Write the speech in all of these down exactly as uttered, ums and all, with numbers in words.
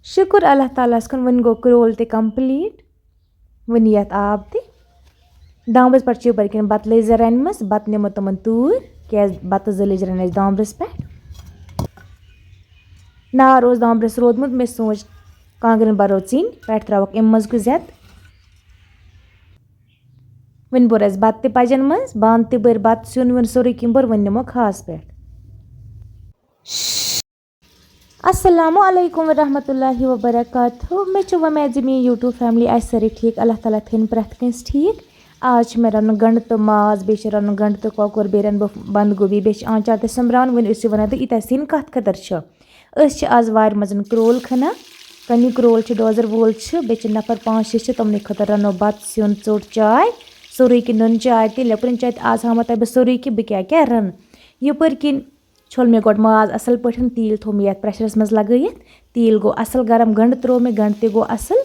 شُکُر اللہ تعالیٰ ہَس کُن، وۄنۍ گوٚو کرٛول تہِ complete، وۄنۍ یَتھ آب تہِ۔ دامبرِس پٮ۪ٹھ چھِ یَپٲرۍ کِنۍ بَتہٕ لیٚجہِ زٕ رَنِمَژٕ، بَتہٕ نِمو تِمَن توٗرۍ، کیٛازِ بَتہٕ زٕ لیٚجہِ رَنہِ اَسہِ دامبرِس پٮ۪ٹھ۔ نار اوس دامبرِس روٗدمُت، مےٚ سوٗنٛچ کانٛگرٮ۪ن بَرو ژِنۍ، پٮ۪ٹھٕ ترٛاوَکھ اَمہِ منٛز کُس زیادٕ۔ وۄنۍ بوٚر اَسہِ بَتہٕ تہِ پَجَن منٛز، بانہٕ تہِ بٔرۍ، بَتہٕ سیُن ویُن سورُے کینٛہہ بوٚر، وۄنۍ نِمو کھاہَس پٮ۪ٹھ۔ السلام علیکم ورحمۃ اللہ وبرکاتہ۔ مےٚ چھِ وۄمید زِ میٛٲنۍ YouTube family آسہِ سٲرٕے ٹھیٖک۔ اللہ تعالیٰ تھٲیِن پرٛٮ۪تھ کٲنٛسہِ ٹھیٖک۔ آز چھِ مےٚ رَنُن گَنٛڈٕ تہٕ ماز، بیٚیہِ چھِ رَنُن گَنٛڈٕ تہٕ کۄکُر، بیٚیہِ رَنہٕ بہٕ بَنٛد گوبی، بیٚیہِ چھِ آنٛچار تہِ سۄمبراوُن۔ وۄنۍ ٲسِو وَنان تُہۍ، ییٖتیٛاہ سِنۍ کَتھ خٲطرٕ چھِ؟ أسۍ چھِ آز وارِ منٛز کرٛول کھَنان، کَنہِ کرٛول چھِ، ڈوزَر وول چھِ، بیٚیہِ چھِ نفر پانٛژھ شےٚ چھِ، تِمنٕے خٲطرٕ رَنو بَتہٕ، سیُن، ژوٚٹ، چاے، سورُے کینٛہہ، نُن چاے تہِ، لیٚپٹن چاے تہِ۔ آز ہاوہو تۄہہِ بہٕ سورُے کینٛہہ بہٕ کیٛاہ کیٛاہ رَنہٕ۔ یَپٲرۍ کِنۍ چھوٚل مےٚ گۄڈٕ ماز اَصٕل پٲٹھۍ، تیٖل تھوٚو مےٚ یَتھ pressureَس منٛز لَگٲیِتھ، تیٖل گوٚو اَصٕل گرم، گَنٛڈٕ ترٛوو مےٚ، گَنٛڈٕ تہِ گوٚو اَصٕل،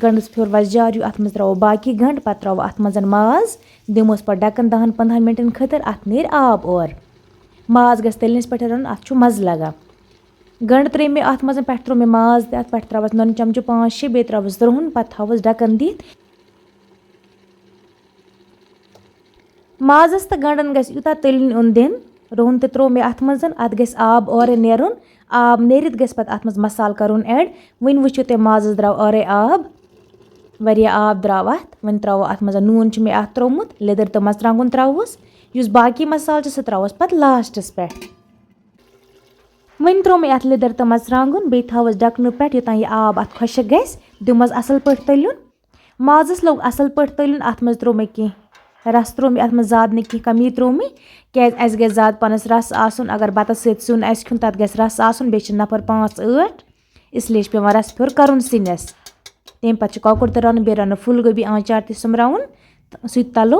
گَنٛڈَس پھیوٚر وَزجار ہیوٗ، اَتھ منٛز ترٛاوو باقٕے گَنٛڈٕ، پَتہٕ ترٛاوو اَتھ منٛز ماز، دِموس پَتہٕ ڈَکَن دَہَن پنٛدہَن مِنٹَن خٲطرٕ، اَتھ نیرِ آب اورٕ۔ ماز گژھِ تٔلنِس پٮ۪ٹھ رَنُن، اَتھ چھُ مَزٕ لَگان۔ گَنٛڈٕ ترٛٲوۍ مےٚ اَتھ منٛز، پٮ۪ٹھٕ ترٛوو مےٚ ماز تہِ اَتھ، پٮ۪ٹھٕ ترٛاوَس نُنہٕ چَمچہٕ پانٛژھ شےٚ، بیٚیہِ ترٛاوَس رُہُن، پَتہٕ تھاوَس ڈَکَن دِتھ۔ مازَس تہٕ گَنٛڈَن گژھِ یوٗتاہ تٔلِنۍ اوٚن دِنۍ، رُہُن تہِ ترٛوو مےٚ اَتھ منٛز، اَتھ گژھِ آب اورَے نیرُن۔ آب نیٖرِتھ گژھِ پَتہٕ اَتھ منٛز مصالہٕ کَرُن add۔ وۄنۍ وٕچھِو تُہۍ، مازَس درٛاو اورَے آب، واریاہ آب درٛاو اَتھ۔ وۄنۍ ترٛاوو اَتھ منٛز، نوٗن چھُ مےٚ اَتھ ترٛوومُت، لیٚدٕر تہٕ مَرژٕوانٛگُن ترٛاووس۔ یُس باقٕے مصالہٕ چھُ، سُہ ترٛاووس پَتہٕ lastَس پٮ۪ٹھ۔ وۄنۍ ترٛوو مےٚ اَتھ لیٚدٕر تہٕ مَرژٕوانٛگُن، بیٚیہِ تھاووس ڈَکھنہٕ پٮ۪ٹھ، یوٚتام یہِ آب اَتھ خۄشٕک گژھِ۔ دِمہوس اَصٕل پٲٹھۍ تٔلیُن۔ مازَس لوٚگ اَصٕل پٲٹھۍ تٔلیُن۔ اَتھ منٛز ترٛوو مےٚ کینٛہہ رَس، ترٛوو مےٚ اَتھ منٛز زیادٕ نہٕ کینٛہہ، کَمی ترٛوو مےٚ، کیٛازِ اَسہِ گژھِ زیادٕ پَہنَس رَس آسُن۔ اگر بَتَس سۭتۍ سیُن آسہِ کھیوٚن، تَتھ گژھِ رَس آسُن۔ بیٚیہِ چھِ نفر پانٛژھ ٲٹھ، اِسلیے چھِ پٮ۪وان رَس پھیُر کَرُن سِنِس۔ تَمہِ پَتہٕ چھِ کۄکُر تہِ رَنُن، بیٚیہِ رَنو پھوٗل گوبی، آنٛچار تہِ سوٚمبراوُن، تہٕ سُہ تہِ تَلو۔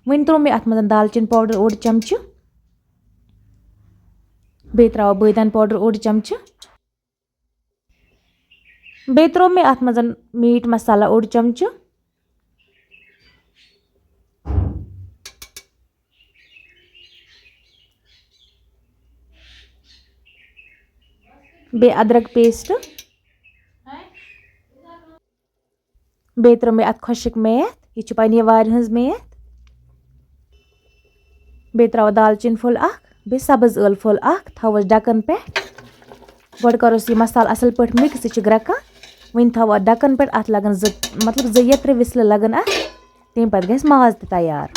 وۄنۍ ترٛوو مےٚ اَتھ منٛز دالچیٖن powder اوٚڑ چَمچہٕ، بیٚیہِ ترٛاوو بٲدیان powder اوٚڑ چَمچہٕ۔ بیٚیہِ ترٛوو مےٚ اَتھ منٛز meat masala اوٚڑ چَمچہٕ۔ بیٚیہِ أدرَک paste۔ بیٚیہِ ترٛٲو مےٚ اَتھ خۄشٕک میتھ، یہِ چھِ پنٛنہِ وارِ ہٕنٛز میتھ۔ بیٚیہِ ترٛاوو دالچیٖن پھوٚل اَکھ، بیٚیہِ سَبٕز ٲلہٕ پھوٚل اَکھ، تھاووس ڈَکَن پٮ۪ٹھ۔ گۄڈٕ کَروس یہِ مصالہٕ اَصٕل پٲٹھۍ mix، یہِ چھِ گرٛٮ۪کان۔ وۄنۍ تھاوو اَتھ ڈَکَن پٮ۪ٹھ، اَتھ لَگَن زٕ، مطلب زٕ یا ترٛےٚ whistle لَگَن اَتھ، تَمہِ پَتہٕ گژھِ ماز تہِ تیار۔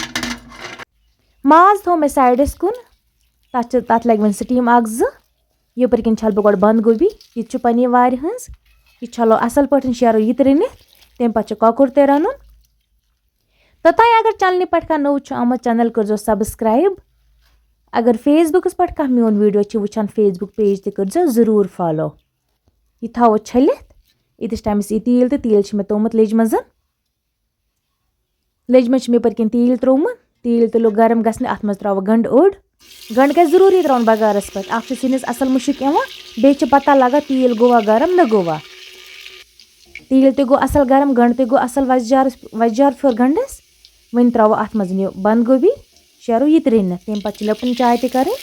ماز تھوٚو مےٚ sideَس کُن، تَتھ چھِ، تَتھ لَگہِ وۄنۍ steam اَکھ زٕ۔ یَپٲرۍ کِنۍ چھَلہٕ بہٕ گۄڈٕ بنٛد گوبی، یہِ تہِ چھُ پنٛنہِ وارِ ہٕنٛز۔ یہِ چھَلو اَصٕل پٲٹھۍ، شیرو یہِ تہِ رٔنِتھ، تَمہِ پَتہٕ چھُ کۄکُر تہِ رَنُن۔ توٚتام اگر channelہِ پٮ۪ٹھ کانٛہہ نوٚو چھُ آمُت، channel کٔرۍزیو subscribe۔ اگر Facebookَس پٮ۪ٹھ کانٛہہ میون video چھِ وٕچھان، Facebook page تہِ کٔرۍزیو ضروٗر follow۔ یہِ تھاوو چھٔلِتھ، ییٖتِس timeَس یہِ تیٖل تہٕ تیٖل چھِ مےٚ توٚمُت لیٚجہِ منٛز۔ لیٚجہِ منٛز چھِ مےٚ یَپٲرۍ کِنۍ تیٖل ترٛوومُت۔ تیٖل تہِ لوٚگ گرم گژھنہِ، اَتھ منٛز ترٛاوو گنٛڈٕ اوٚڑ۔ گنٛڈٕ گژھِ ضروٗری ترٛاوُن بَغارَس پٮ۪ٹھ۔ اَکھ چھُ سِنِس اَصٕل مُشُک یِوان، بیٚیہِ چھِ پَتہ لَگان تیٖل گوٚوا گرم نہ گوٚوا۔ تیٖل تہِ گوٚو اَصٕل گرم، گنٛڈٕ تہِ گوٚو اَصٕل وَزجارَس، وَزجار پھیوٚر گنٛڈَس۔ وۄنۍ ترٛاوو اَتھ منٛز یہِ بنٛد گوبی۔ شیرو یہِ تہِ رٔنِتھ، تَمہِ پَتہٕ چھِ لیپٹن چاے تہِ کَرٕنۍ۔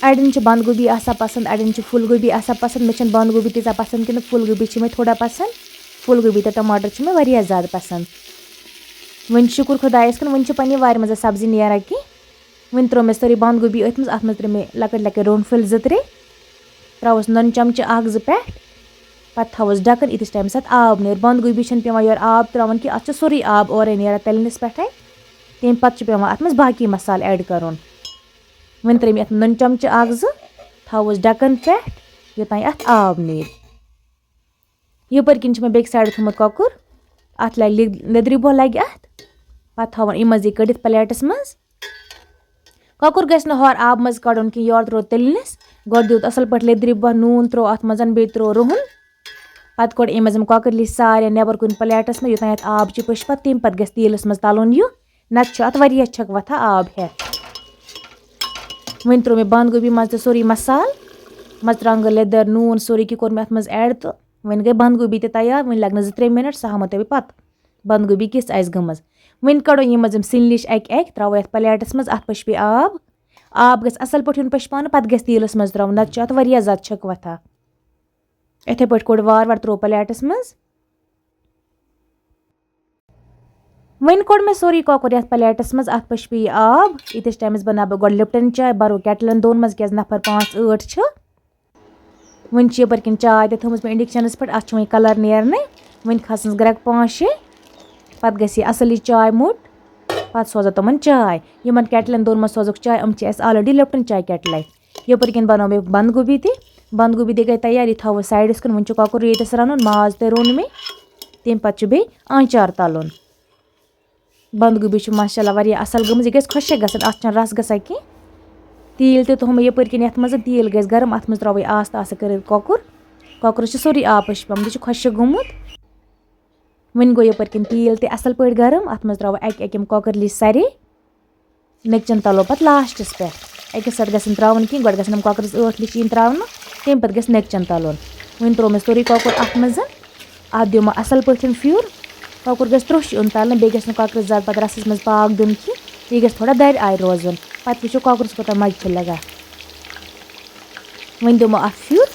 اَڑٮ۪ن چھِ بنٛد گوبی آسان پسنٛد، اَڑٮ۪ن چھِ پھول گوبی آسان پسنٛد۔ مےٚ چھَنہٕ بنٛد گوبی تیٖژاہ پسنٛد کینٛہہ، پھول گوبی چھِ مےٚ تھوڑا پسنٛد۔ پھول گوبی تہٕ ٹماٹر چھِ مےٚ واریاہ زیادٕ پسنٛد۔ وۄنۍ چھُ شُکُر خۄدایَس کُن، وۄنۍ چھِ پنٛنہِ وارِ منٛز سبزی نیران کینٛہہ۔ وۄنۍ ترٛٲو مےٚ سٲرٕے بنٛد گوبی أتھۍ منٛز، اَتھ منٛز ترٛٲے مےٚ لۄکٕٹۍ لۄکٕٹۍ روٚن پھٔلۍ زٕ ترٛےٚ۔ ترٛاووس نُن چمچہٕ اَکھ زٕ پٮ۪ٹھ، پَتہٕ تھاووس ڈَکَن، ییٖتِس ٹایمَس اَتھ آب نیرِ۔ بنٛد گوبی چھَنہٕ پٮ۪وان یورٕ آب ترٛاوُن کینٛہہ، اَتھ چھُ سورُے آب اورَے نیران تٔلنِس پٮ۪ٹھَے۔ تَمہِ پَتہٕ چھُ پٮ۪وان اَتھ منٛز باقی مصالہٕ add کَرُن۔ وۄنۍ ترٛٲے مےٚ اَتھ نُن چمچہٕ اَکھ زٕ، تھاووس ڈَکَن پٮ۪ٹھ، یوٚتام اَتھ آب نیرِ۔ یَپٲرۍ کِنۍ چھُ مےٚ بیٚکہِ side تھوٚمُت کۄکُر، اَتھ لَگہِ لیٚد-، لیٚدرِ بۄہ لَگہِ اَتھ۔ پَتہٕ تھاوُن اَمہِ منٛز یہِ کٔڑِتھ plate منٛز۔ کۄکُر گژھِ نہٕ ہورٕ آبہٕ منٛز کَڑُن کینٛہہ، یورٕ ترٛوو تٔلنِس۔ گۄڈٕ دیُت اَصٕل پٲٹھۍ لیٚدرِ بۄہ، نوٗن ترٛوو اَتھ منٛز، بیٚیہِ ترٛوو رُہُن۔ پَتہٕ کوٚڑ أمۍ منٛز یِم کۄکٕر لیٚجہِ سارے نٮ۪بَر کُن plate منٛز، یوٚتام اَتھ آب چھُ پٔشِتھ۔ پَتہٕ تَمہِ پَتہٕ گژھِ تیٖلَس منٛز تَلُن یہِ، نَتہٕ چھُ اَتھ واریاہ چھَکھ وۄتھان آب ہٮ۪تھ۔ وۄنۍ ترٛوو مےٚ بنٛد گوبی منٛز تہِ سورُے مصالہٕ، مَرژٕوانٛگَن، لیٚدٕر، نوٗن، سورُے کینٛہہ کوٚر مےٚ اَتھ منٛز add تہٕ وۄنۍ گٔے بنٛد گوبی تہِ تیار۔ وۄنۍ لَگنَس زٕ ترٛےٚ minute، سۄ ہاوہو تۄہہِ بہٕ پَتہٕ بنٛد گوبی کِژھ آسہِ گٔمٕژ۔ وۄنۍ کَڑو یِم منٛز یِم سِنۍ لیٚجہِ اَکہِ اَکہِ، ترٛاوو یَتھ plate منٛز، اَتھ پٔشہِ بیٚیہِ آب۔ آب گژھِ اَصٕل پٲٹھۍ یُن پَشپاونہٕ، پَتہٕ گژھِ تیٖلَس منٛز ترٛاوُن، نَتہٕ چھُ اَتھ واریاہ زیادٕ چھِکھ وۄتھان۔ یِتھَے پٲٹھۍ کوٚڑ وارٕ وارٕ، ترٛوو پلیٹَس منٛز۔ وۄنۍ کوٚڑ مےٚ سورُے کۄکُر یَتھ پلیٹَس منٛز، اَتھ پَشپہِ یہِ آب۔ ییٖتِس ٹایمَس بَناو بہٕ گۄڈٕ لِپٹَن چاے، بَرو کیٹلَن دۄن منٛز، کیٛازِ نفر پانٛژھ ٲٹھ چھِ۔ وۄنۍ چھِ یَپٲرۍ کِنۍ چاے تہِ تھٲومٕژ مےٚ اِنڈَکشَنَس پٮ۪ٹھ، اَتھ چھِ وۄنۍ کَلَر نیرنَے۔ وۄنۍ کھَسنَس گرٛٮ۪کہٕ پانٛژھ شےٚ، پَتہٕ گژھِ یہِ اَصٕل یہِ چاے موٚٹ، پَتہٕ سوزو تِمَن چاے۔ یِمَن کیٹلَن دۄن منٛز سوزُکھ چاے، یِم چھِ اَسہِ already لِپٹَن چاے کیٹلَے۔ یَپٲرۍ کِنۍ بَنوو مےٚ بَنٛد گوٗبی تہِ، بَنٛد گوٗبی تہِ گٔے تیار، یہِ تھاوو سایڈَس کُن۔ وۄنۍ چھُ کۄکُر ییٚتَس رَنُن، ماز تہِ روٚن مےٚ، تَمہِ پَتہٕ چھُ بیٚیہِ آنٛچار تَلُن۔ بَنٛد گوٗبی چھِ ماشاء اللہ واریاہ اَصٕل گٔمٕژ۔ یہِ گژھِ خۄشٕک گژھٕنۍ، اَتھ چھَنہٕ رَس گژھان کینٛہہ۔ تیٖل تہِ تھوٚو مےٚ یَپٲرۍ کِنۍ یَتھ منٛز، تیٖل گژھِ گرم، اَتھ منٛز ترٛاوو یہِ آستہٕ آستہٕ کٔرِتھ کۄکُر۔ کۄکرَس چھِ سورُے آب پَشپومُت، یہِ چھُ خۄشٕک گوٚمُت۔ وۄنۍ گوٚو یَپٲرۍ کِنۍ تیٖل تہِ اَصٕل پٲٹھۍ گرم، اَتھ منٛز ترٛاوو اَکہِ اَکہِ یِم کۄکٕر لیجہِ سارے۔ نِکچَن تَلو پَتہٕ لاسٹَس پٮ۪ٹھ۔ اَکے ساتہٕ گژھن ترٛاوٕنۍ کِہیٖنۍ، گۄڈٕ گژھن یِم کۄکرَس ٲٹھ لیجہِ یِنۍ ترٛاونہٕ، تَمہِ پَتہٕ گژھِ نِکچَن تَلُن۔ وۄنۍ ترٛوو مےٚ سورُے کۄکُر اَتھ منٛز۔ اَتھ دیُت مےٚ اَصٕل پٲٹھۍ پھیُر۔ کۄکُر گژھِ ترٛوٚش یُن تَلنہٕ، بیٚیہِ گژھِ نہٕ کۄکرَس زیادٕ پَتہٕ رَسَس منٛز پاکھ دیُن کینٛہہ، یہِ گژھِ تھوڑا دَرِ آیہِ روزُن۔ پَتہٕ وٕچھو کۄکرَس کوٗتاہ مَزٕ چھِ لَگان۔ وۄنۍ دِمو اَتھ پھیُر۔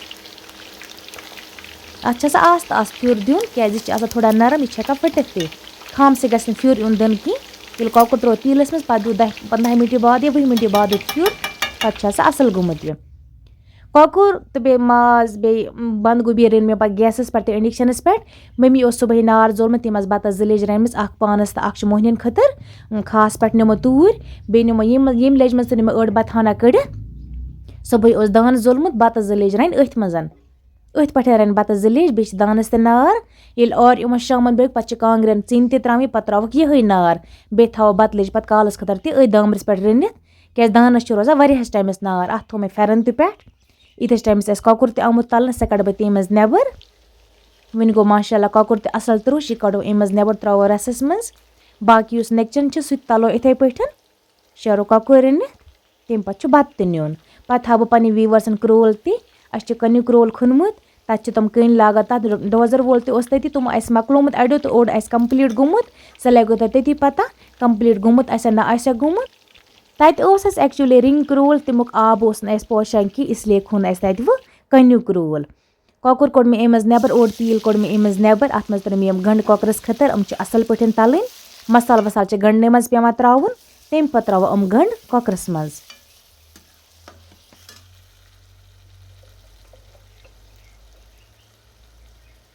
اَتھ چھِ آسان آستہٕ آستہٕ پھیُر دیُن، کیٛازِ یہِ چھِ آسان تھوڑا نرم، یہِ چھِ ہٮ۪کان پھٕٹِتھ تہِ۔ خامسٕے گژھِ نہٕ پھیُر یُن دِنہٕ کینٛہہ۔ ییٚلہِ کۄکُر ترٛوو تیٖلَس منٛز، پَتہٕ دیُت دَہہِ پنٛدہَے مِنٹہِ بعد یا وُہہِ مِنٹہِ بعد دیُت پھیُر، پَتہٕ چھُ آسان اَصٕل گوٚمُت یہِ۔ کۄکُر تہٕ بیٚیہِ ماز، بیٚیہِ بَنٛد گوٗبی رٔنۍ مےٚ پَتہٕ گیسَس پٮ۪ٹھ تہٕ اِنڈَکشَنَس پٮ۪ٹھ۔ مٔمی اوس صُبحٲے نار زولمُت، تٔمۍ آسہٕ بَتَس زٕ لیجہِ رَنِمٕژ، اَکھ پانَس تہٕ اَکھ چھِ موہنِوٮ۪ن خٲطرٕ۔ خاص پٮ۪ٹھ نِمو توٗرۍ، بیٚیہِ نِمو ییٚمہِ منٛز، ییٚمہِ لیجہِ منٛز تہِ نِمو أڑ بَتہٕ ہَنا کٔڑِتھ۔ صُبحٲے اوس دانہٕ زولمُت، بَتَس زٕ لیجہِ رَنہِ أتھۍ منٛز۔ أتھۍ پٮ۪ٹھَے رَنہِ بَتَس زٕ لیجہِ، بیٚیہِ چھِ دانَس تہِ نار۔ ییٚلہِ اورٕ یِمو شامَن بیوٗٹھ، پَتہٕ چھِ کانٛگرٮ۪ن ژِنہِ تہِ ترٛاوٕنۍ، پَتہٕ ترٛاوَکھ یِہوٚے نار۔ بیٚیہِ تھاوو بَتہٕ لیجہِ پَتہٕ کالَس خٲطرٕ تہِ أتھۍ دامرِس پٮ۪ٹھ رٔنِتھ، کیٛازِ دانَس چھُ روزان واریاہَس ٹایمَس نار۔ اَتھ تھوٚو مےٚ پھٮ۪رَن تہِ پٮ۪ٹھ۔ ییٖتِس ٹایمَس اَسہِ کۄکُر تہِ آمُت تَلنہٕ، سُہ کَڑٕ بہٕ تَمہِ منٛز نٮ۪بَر۔ وۄنۍ گوٚو ماشاء اللہ کۄکُر تہِ اَصٕل ترٛوٚش، یہِ کَڑو اَمہِ منٛز نٮ۪بَر، ترٛاوو رَسَس منٛز۔ باقٕے یُس نِکچَن چھِ، سُہ تہِ تَلو یِتھَے پٲٹھۍ۔ شیرو کۄکُر رٔنِتھ، تَمہِ پَتہٕ چھُ بَتہٕ تہِ نیُن۔ پَتہٕ ہاوٕ بہٕ پَنٕنۍ ویٖوَرسَن کرٛول تہِ۔ اَسہِ چھُ کَنیوٗ کرٛول کھوٚنمُت، تَتہِ چھِ تِم کٔنۍ لاگان، تَتھ ڈوزَر وول تہِ اوس تٔتی، تِمو آسہِ مۄکلومُت اَڑیو تہٕ اوٚڑ آسہِ complete گوٚمُت، سُہ لَگیو تۄہہِ تٔتی پَتہ complete گوٚمُت آسہِ نہ آسہِ گوٚمُت۔ تَتہِ اوس اَسہِ actually رِنٛگ کرٛول، تَمیُک آب اوس نہٕ اَسہِ پوشان کینٛہہ، اس لیے کھوٚن اَسہِ تَتہِ وۄنۍ کَنیوٗ کرٛول۔ کۄکُر کوٚڑ مےٚ اَمہِ منٛز نٮ۪بر، اوٚڑ تیٖل کوٚڑ مےٚ اَمہِ منٛز نٮ۪بر۔ اَتھ منٛز ترٲے مےٚ یِم گنٛڈٕ کۄکرَس خٲطرٕ، یِم چھِ اَصٕل پٲٹھۍ تَلٕنۍ۔ مصالہٕ وصالہٕ چھِ گنٛڈنٕے منٛز پٮ۪وان ترٛاوُن، تَمہِ پَتہٕ ترٛاوو یِم گنٛڈٕ کۄکرَس منٛز۔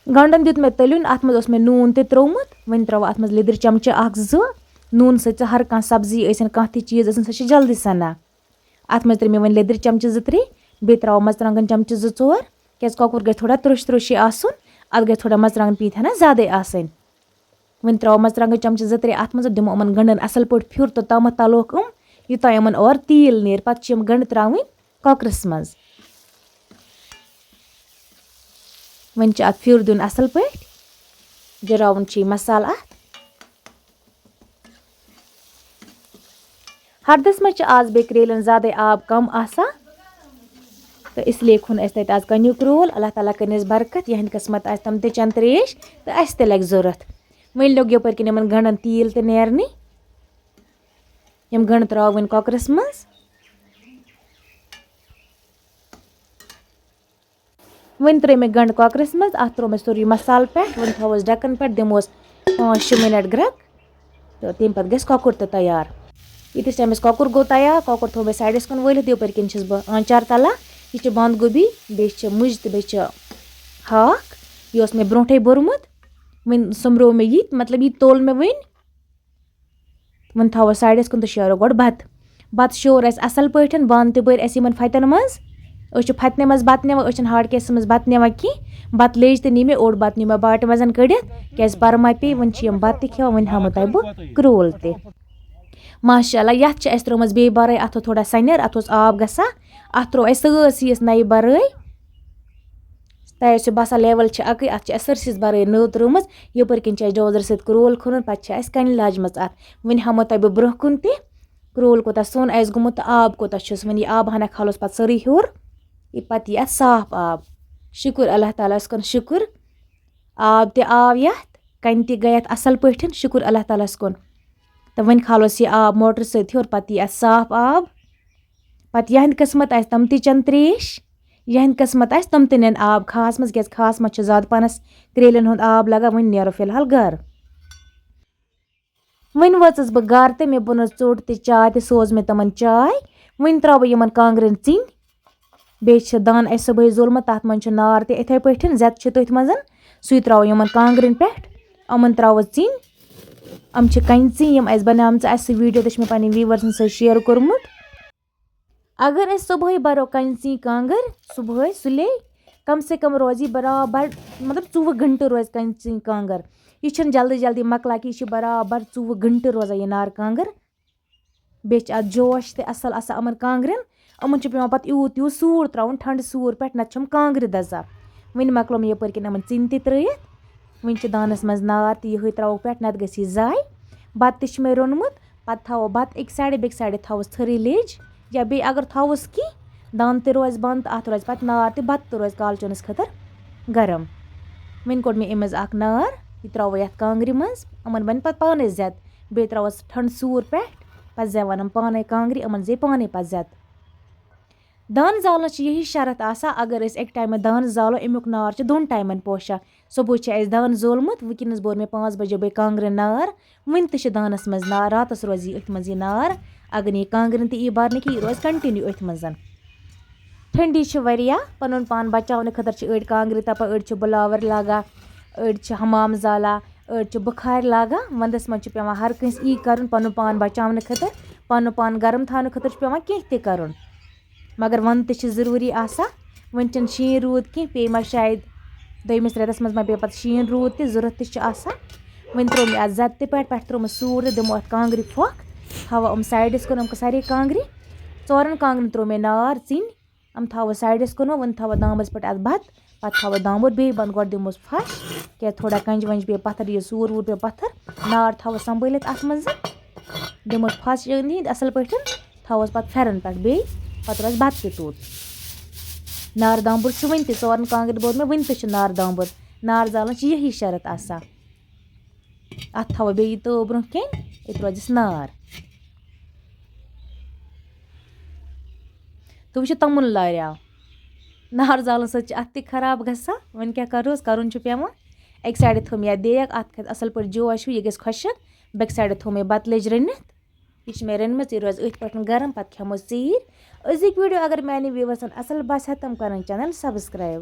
گنٛڈَن دیُت مےٚ تٔلیُن، اَتھ منٛز اوس مےٚ نوٗن تہِ ترٛوومُت۔ وۄنۍ ترٛاوو اَتھ منٛز لیٚدٕر چمچہٕ اَکھ زٕ۔ نوٗنہٕ سۭتۍ چھِ ہر کانٛہہ سبزی ٲسِن کانٛہہ تہِ چیٖز ٲسِن، سۄ چھِ جلدی سَنان۔ اَتھ منٛز ترٛٲے مےٚ وۄنۍ لیٚدٕر چمچہٕ زٕ ترٛےٚ، بیٚیہِ ترٛاوو مرژٕوانٛگن چمچہٕ زٕ ژور، کیٛازِ کۄکُر گژھِ تھوڑا ترٛوٚش ترٛوٚشے آسُن، اَتھ گژھِ تھوڑا مرژٕوانٛگن پیٖنتہِ ہنا زیادَے آسٕنۍ۔ وۄنۍ ترٛاوو مرژٕوانٛگن چمچہٕ زٕ ترٛےٚ اَتھ منٛز، دِمو یِمَن گنٛڈَن اَصٕل پٲٹھۍ پھیُر تہٕ تامَتھ تَلوکھ یِم، یوٚتام یِمَن اورٕ تیٖل نیرِ۔ پَتہٕ چھِ یِم گنٛڈٕ ترٛاوٕنۍ کۄکرَس منٛز۔ وۄنۍ چھِ اَتھ پھیُر دیُن اَصٕل پٲٹھۍ، جراوُن چھُ یہِ مصالہٕ اَتھ۔ ہردَس منٛز چھِ آز بیٚیہِ کرٛیلٮ۪ن زیادَے آب کَم آسان، تہٕ اس لیے کھوٚن اَسہِ تَتہِ آز کَنیوٗ کرٛول۔ اللہ تعالیٰ کٔرِنَس برکت، یِہٕنٛدِ قٕسمت آسہِ تِم تہِ چٮ۪ن ترٛیش تہٕ اَسہِ تہِ لَگہِ ضوٚرَتھ۔ وۄنۍ لوٚگ یَپٲرۍ کِنۍ یِمَن گنٛڈَن تیٖل تہِ نیرنہِ۔ یِم گنٛڈٕ ترٛاوو وۄنۍ کۄکرَس منٛز۔ وۄنۍ ترٛٲے مےٚ گنٛڈٕ کۄکرَس منٛز، اَتھ ترٛوو مےٚ سورُے مصالہٕ پٮ۪ٹھ، وۄنۍ تھاووس ڈَکَن پٮ۪ٹھ، دِموس پانٛژھ شےٚ مِنَٹ گرٛٮ۪کھ تہٕ تَمہِ پَتہٕ گژھِ کۄکُر تہِ تیار۔ ییٖتِس ٹایمَس کۄکُر گوٚو تیار، کۄکُر تھوٚو مےٚ سایڈَس کُن وٲلِتھ، یَپٲرۍ کِنۍ چھَس بہٕ آنٛچار تَلان۔ یہِ چھِ بَنٛد گوبی، بیٚیہِ چھِ مُجہِ تہٕ بیٚیہِ چھِ ہاکھ۔ یہِ اوس مےٚ برونٛٹھٕے بوٚرمُت، وۄنۍ سوٚمبروو مےٚ یہِ، مطلب یہِ توٚل مےٚ وۄنۍ۔ وۄنۍ تھاوو سایڈَس کُن تہٕ شیرو گۄڈٕ بَتہٕ۔ بَتہٕ شور اَسہِ اَصٕل پٲٹھۍ، بانہٕ تہِ بٔرۍ اَسہِ یِمَن پھَتٮ۪ن منٛز۔ أسۍ چھِ پھَتنہِ منٛز بَتہٕ نِوان، أسۍ چھِنہٕ ہاٹ کیسَس منٛز بَتہٕ نِوان کینٛہہ۔ بَتہٕ لیٚج تہِ نی مےٚ، اوٚڑ بَتہٕ نیوٗ مےٚ باٹہِ منٛز کٔڑِتھ، کیٛازِ پَرٕ ما پیٚیہِ، وۄنۍ چھِ یِم بَتہٕ تہِ کھٮ۪وان، وۄنۍ ہاوو تۄہہِ بہٕ کرٛول تہِ۔ ماشاء اللہ، یَتھ چھِ اَسہِ ترٛٲومٕژ بیٚیہِ بَرٲے، اَتھ اوس تھوڑا سَنٮ۪ر، اَتھ اوس آب گژھان، اَتھ ترٛوو اَسہِ سٲرسٕے یَس نَیہِ بَرٲے۔ تۄہہِ آسیو باسان لیول چھِ اَکٕے، اَتھ چھِ اَسہِ سٲرسٕے بَرٲے نٔو ترٛٲومٕژ۔ یَپٲرۍ کِنۍ چھِ اَسہِ ڈوزرٕ سۭتۍ کرٛول کھنُن، پَتہٕ چھِ اَسہِ کَنہِ لاجمَژ اَتھ۔ وۄنۍ ہاومو تۄہہِ بہٕ برٛونٛہہ کُن تہِ کرٛول کوٗتاہ سوٚن آسہِ گوٚمُت تہٕ آب کوٗتاہ چھُس۔ وۄنۍ یہِ آب ہنا کھالوس پَتہٕ سٲرٕے ہیوٚر، یہِ پَتہٕ یی اَتھ صاف آب۔ شُکُر اللہ تعالیٰ ہَس کُن، شُکُر۔ آب تہِ آو یَتھ، کَنہِ تہِ گٔے اَتھ اَصٕل پٲٹھۍ، شُکُر اللہ تعالیٰ ہَس کُن۔ تہٕ وۄنۍ کھالوس یہِ آب موٹرٕ سۭتۍ ہیوٚر، پَتہٕ یی اَتھ صاف آب۔ پَتہٕ یِہٕنٛدِ قٕسمت آسہِ تِم تہِ چٮ۪ن ترٛیش، یِہٕنٛدِ قٕسمت آسہِ تِم تہِ نِن آب کھاہَس منٛز، کیٛازِ کھاہَس منٛز چھِ زیادٕ پَہنَس کرٛیلٮ۪ن ہُنٛد آب لَگان۔ وۄنۍ نیرو فی الحال گَرٕ۔ وۄنۍ وٲژٕس بہٕ گَرٕ تہٕ مےٚ بُنَس ژوٚٹ تہِ چاے تہِ، سوز مےٚ تِمَن چاے۔ وۄنۍ ترٛاوٕ بہٕ یِمَن کانٛگرٮ۪ن ژِنۍ۔ بیٚیہِ چھِ دان اَسہِ صُبحٲے زولمُت، تَتھ منٛز چھُ نار تہِ یِتھَے پٲٹھۍ، زٮ۪تہٕ چھِ تٔتھۍ منٛز، سُے ترٛاوٕ یِمَن کانٛگرٮ۪ن پٮ۪ٹھ۔ یِمَن ترٛاوٕ ژِنۍ۔ یِم چھِ کَنہِ ژِنۍ، یِم اَسہِ بَنیمژٕ، اَسہِ سُہ ویٖڈیو تہِ چھِ مےٚ پنٛنٮ۪ن ویٖوَرزَن سۭتۍ شِیَر کوٚرمُت۔ اگر أسۍ صُبحٲے بَرو کَنہِ ژِنۍ کانٛگٕر، صُبحٲے سُلے، کم سے کم روزِ یہِ برابر، مطلب، ژوٚوُہ گھنٹہٕ روزِ کَنہِ ژِنۍ کانٛگٕر۔ یہِ چھُنہٕ جلدی جلدی مۄکلان کینٛہہ، یہِ چھِ برابر ژوٚوُہ گھنٹہٕ روزان یہِ نار کانٛگٕر۔ بیٚیہِ چھِ اَتھ جوش تہِ اَصٕل آسان یِمَن کانٛگرٮ۪ن۔ یِمَن چھُ پٮ۪وان پَتہٕ یوٗت یوٗت سوٗر ترٛاوُن، ٹھنٛڈٕ سوٗر پٮ۪ٹھ، نَتہٕ چھِ یِم کانٛگرِ دَزان۔ وۄنۍ مۄکلو مےٚ یَپٲرۍ کِنۍ یِمَن ژِنۍ تہِ ترٛٲیِتھ۔ وۄنۍ چھِ دانَس منٛز نار تہِ یِہوٚے ترٛاووکھ پٮ۪ٹھ، نَتہٕ گژھِ یہِ ضایع۔ بَتہٕ تہِ چھِ مےٚ روٚنمُت، پَتہٕ تھاوو بَتہٕ أکہِ سایڈٕ، بیٚکہِ سایڈٕ تھاووس تھٔرٕے لیٚج، یا بیٚیہِ اگر تھاووس کینٛہہ، دان تہِ روزِ بنٛد تہٕ اَتھ روزِ پَتہٕ نار تہِ، بَتہٕ تہِ روزِ کالچَنَس خٲطرٕ گرم۔ وۄنۍ کوٚڑ مےٚ اَمہِ منٛز اَکھ نار، یہِ ترٛاوو یَتھ کانٛگرِ منٛز، یِمَن بَنہِ پَتہٕ پانَے زٮ۪تھ۔ بیٚیہِ ترٛاووس ٹھنٛڈٕ سوٗر پٮ۪ٹھ، پَتہٕ زٮ۪وَن یِم پانَے کانٛگرِ، یِمَن زے پانَے پَتہٕ زٮ۪تھ۔ دانہٕ زالنَس چھِ یِہے شرط آسان، اگر أسۍ اَکہِ ٹایمہٕ دانہٕ زالو، اَمیُک نار چھُ دۄن ٹایمَن پوشان۔ صُبحٲے چھِ اَسہِ دانہٕ زولمُت، وٕنکیٚنَس بوٚر مےٚ پانٛژھ بجے بٲگۍ کانٛگرٮ۪ن نار، وٕنہِ تہِ چھِ دانَس منٛز نار، راتَس روزِ یہِ أتھۍ منٛز یہِ نار۔ اگر نہٕ یہِ کانٛگرٮ۪ن تہِ یی بَرنہٕ کینٛہہ، یہِ روزِ continue أتھۍ منٛز۔ ٹھنڈی چھِ واریاہ، پَنُن پان بَچاونہٕ خٲطرٕ چھِ أڑۍ کانٛگرِ تَپان، أڑۍ چھِ بُلاوَر لاگان، أڑۍ چھِ حمام زالان، أڑۍ چھِ بُخارِ لاگان۔ وَندَس منٛز چھُ پٮ۪وان ہر کٲنٛسہِ یی کَرُن، پَنُن پان بَچاونہٕ خٲطرٕ، پَنُن پان گرم تھاونہٕ خٲطرٕ چھُ پٮ۪وان کینٛہہ تہِ کَرُن۔ مگر وَندٕ تہِ چھِ ضروٗری آسان۔ وۄنۍ چھِنہٕ شیٖن روٗد کینٛہہ، پیٚیہِ ما شاید دوٚیمِس رٮ۪تَس منٛز ما پیٚیہِ پَتہٕ شیٖن روٗد تہِ، ضوٚرَتھ تہِ چھِ آسان۔ وۄنۍ ترٛوو مےٚ اَتھ زَدِ تہِ پٮ۪ٹھ، پٮ۪ٹھ ترٛوومَس سوٗر تہٕ دِمو اَتھ کانٛگرِ پھۄکھ، تھاوو یِم سایڈَس کُن، یِم سارے کانٛگرِ۔ ژورَن کانٛگرٮ۪ن ترٛوو مےٚ نار، ژِنۍ۔ یِم تھاوو سایڈَس کُن، وۄنۍ تھاوو دانٛمبرِس پٮ۪ٹھ اَتھ بَتہٕ، پَتہٕ تھاوو دانٛمبُر بیٚیہِ بۄن، گۄڈٕ دِموس پھَش، کیٛازِ تھوڑا کَنجہِ وَنجہِ پیٚیہِ پَتھَر، یہِ سوٗر ووٗر پیٚیہِ پَتھَر، نار تھاوو سنبھٲلِتھ اَتھ منٛز۔ دِموس پھَش أنٛدۍ أنٛدۍ اَصٕل پٲٹھۍ، تھاووس پَتہٕ پھٮ۪رَن پٮ۪ٹھ بیٚیہِ، پَتہٕ روزِ بَتہٕ تہِ توٚت۔ نار دانٛمبُر چھُ وٕنہِ تہِ، ژورَن کانٛگرِ بوٚر مےٚ، وٕنہِ تہِ چھُ نار دانٛمبُر۔ نار زالنَس چھِ یِہے شرط آسان۔ اَتھ تھاوو بیٚیہِ یہِ تٲو برٛونٛہہ کَنہِ، ییٚتہِ روزٮ۪س نار۔ تہٕ وٕچھِو، تَمُن لاریو۔ نار زالنہٕ سۭتۍ چھِ اَتھ تہِ خراب گژھان۔ وۄنۍ کیٛاہ کَروس؟ کَرُن چھُ پٮ۪وان۔ اَکہِ سایڈٕ تھٲو مےٚ یَتھ دیگ، اَتھ کھَسہِ اَصٕل پٲٹھۍ جوش ہیوٗ، یہِ گژھِ خۄشک۔ بیٚکہِ سایڈٕ تھٲو مےٚ بَتہٕ لیٚج رٔنِتھ۔ یہِ چھِ مےٚ رٔنمٕژ، یہِ روزِ أتھۍ پٮ۪ٹھ گرم، پَتہٕ کھٮ۪مو ژیٖرۍ۔ أزِکۍ ویٖڈیو اگر میٛانہِ ویٖورَسَن اَصٕل باسہِ ہا، تِم کَرَن channel subscribe۔